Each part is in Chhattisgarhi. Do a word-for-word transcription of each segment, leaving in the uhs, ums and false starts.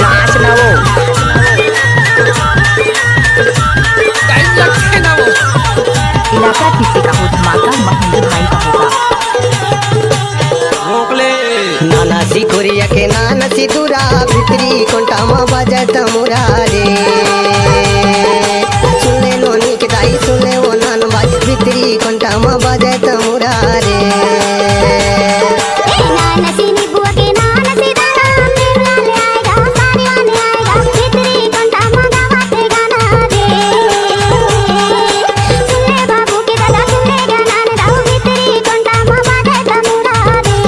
नाच ना वो। टाइम लगथे ना वो। इलाका किसी का हो धमाका, महंगे भाई का होगा। रोक ले। नाना सिकुरिया के नाना सितुरा, भितरी कोंटा म बजत मुरा रे। सुन ले नोनी के दाई, सुन ले ओ नान भाई, भितरी कोंटा म बजत मुरा रे। ए नाना सिनी बुआ के नाना सितुरा, मेला ले आएगा, सारे आने आएगा, भितरी कोंटा म गावत गाना रे। सुन ले बाबू के दादा, सुन ले गा नान दाऊ, भितरी कोंटा म बजत मुरा रे।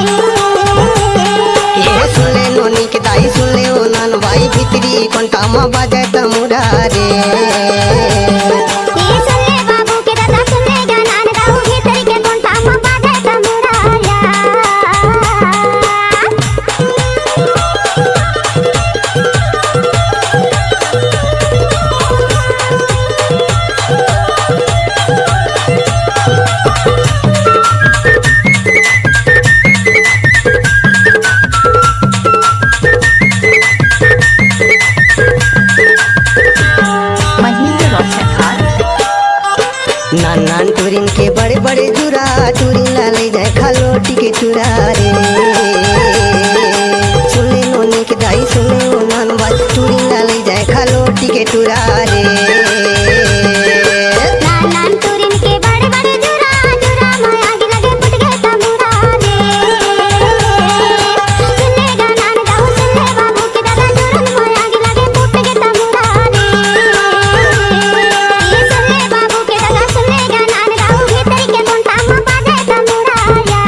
ए सुन ले नोनी के दाई, सुन ले ओ नान भाई, भितरी कोंटा म बजत मुरा रे। ए सुन ले बाबू के दादा, सुन ले गा नान दाऊ, भितरी के कोंटा म बजत मुरा रे। महिंद्रा रौशन खान। नान नान टूरिन के बड़े बड़े जुरा, टूरिन ला ले जाए खा लोटी के चूरा रे। सुन ले नोनी के दाई, सुन ले ओ नान भाई, टूरिन ला ले जाए खा लोटी के चूरा रे। नान नान टूरिन के बड़े बड़े जुरा, जुरा म आगी लगे फुट गे तमुरा रे। सुन ले गा नान दाऊ, सुन ले बाबू के दादा, जुरा म आगी लगे फुट गे तमुरा रे। ए सुन ले बाबू के दादा, सुन ले गा नान दाऊ, भीतरी के कोंटा म बाजे तमुरा रे।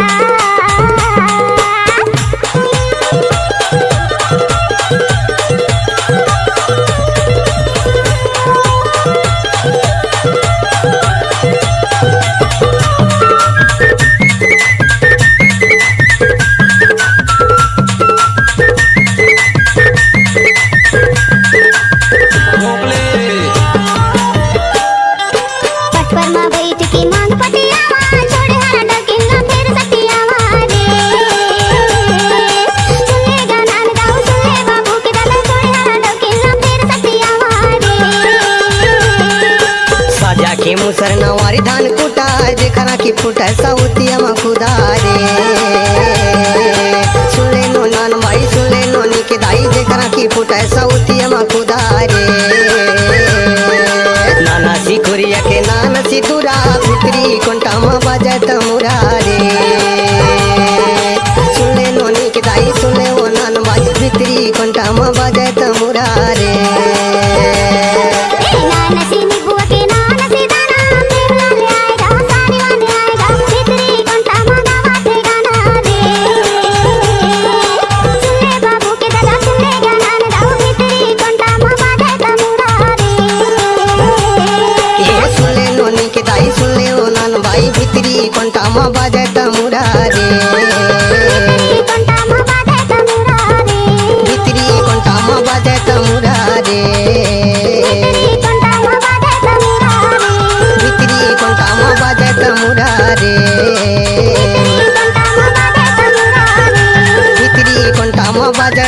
पटपर म बइठ के मांग पटियावा, छोड़े हरा डकिन ला फेर सटियावा रे। सुन ले गा नान दाऊ, सुन ले बाबू के दादा, छोड़े हरा डकिन ला फेर सटियावा रे। साजा के मुसर नवारी धान कुटा, जेकरा की फुटय सउतिया म कुदा रे। सुन ले नो नान भाई, सुन ले नोनी के दाई, जेकरा की फुटय सउतिया म कुदा रे। नाना सिकुरिया के नाना सितुरा, भितरी कोंटा म बजत मुरा रे। सुन ले नोनी के दाई, सुन ले ओ नान भाई, भितरी कोंटा म बजत मुरा रे। ए नाना सिनी बुआ के नाना सिदाना, मेला ले आएगा, सारे आने आएगा, भितरी कोंटा म गावा थे गाना रे। सुन ले बाबू के दादा, सुन ले गा नान दाऊ, भितरी कोंटा म बाजे तमुरा रे। ए सुन ले नोनी के दाई, सुन ले ओ नान भाई, भितरी कोंटा म बाजे तमुरा रे। भितरी कोंटा म बाजे तमुरा रे। भितरी कोंटा म बाजे तमुरा रे। भितरी कोंटा म बाजे तमुरा रे। भितरी कोंटा म बाजे तमुरा रे। भितरी कोंटा म बाजे तमुरा रे। भितरी कोंटा म बाजे